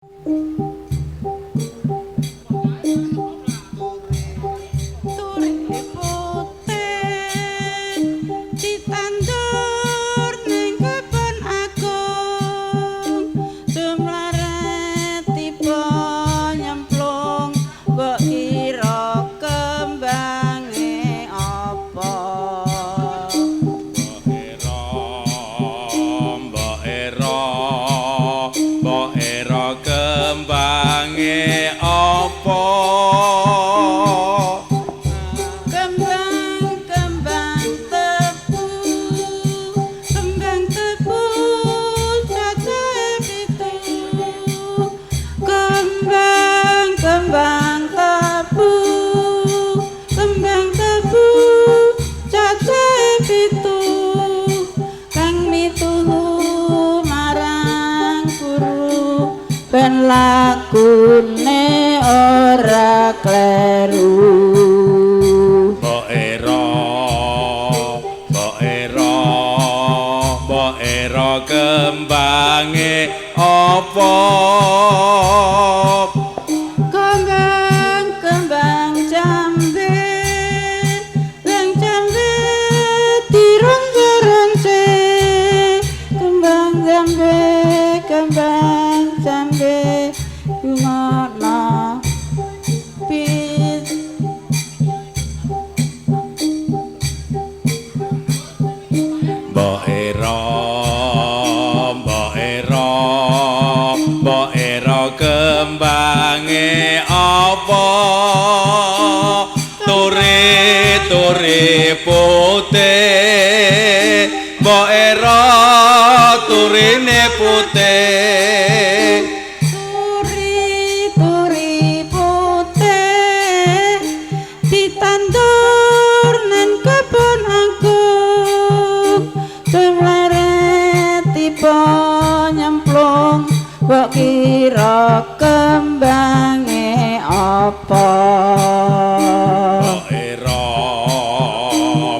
Turi putih ditandur ning kebon agung, sumlaret tiba nyemplung, mbok kira kembange apa? Mbok Era, Mbok Era, Mbok Era kembange apa? Kembang kembang tebu, kembang tebu cacahe 7. Kembang kembang tebu, kembang tebu cacahe 7. Kang mituhu marang guru ben lakune ora kleru. Mbok Era, Mbok Era, Mbok Era kembange apa? Kembang kembang jambe, kembang jambe dironce-ronce. Kembang jambe, kembang jambe rungono pit. Mbok Era, Mbok Era, Mbok Era kembange apa? Turi turi putih, Mbok Era turine putih. Turi turi putih ditandur nen kebon agung, sumleret tiba nyemplung, mbok kira kembange apa? Mbok Era,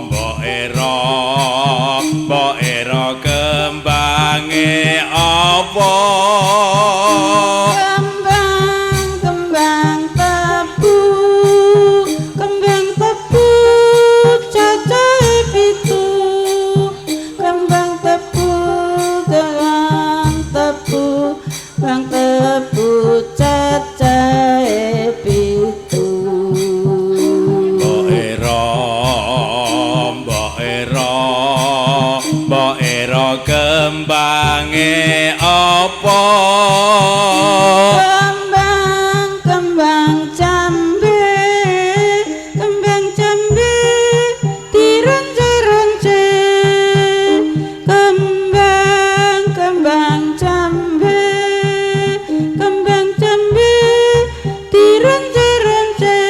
Mbok Era, Mbok Era kembange apa? Kembang kembang tebu, kembang tebu cacahe 7. Kembang tebu, kembang tebu, kembang tebu cacahe 7. Mbok Era, Mbok Era, Mbok Era kembange apa? Kembang kembang jambe, kembang jambe dironce-ronce. Kembang kembang jambe, kembang jambe dironce-ronce.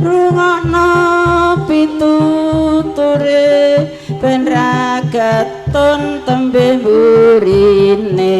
Rungokno pituture ben ra getun tembe mburine.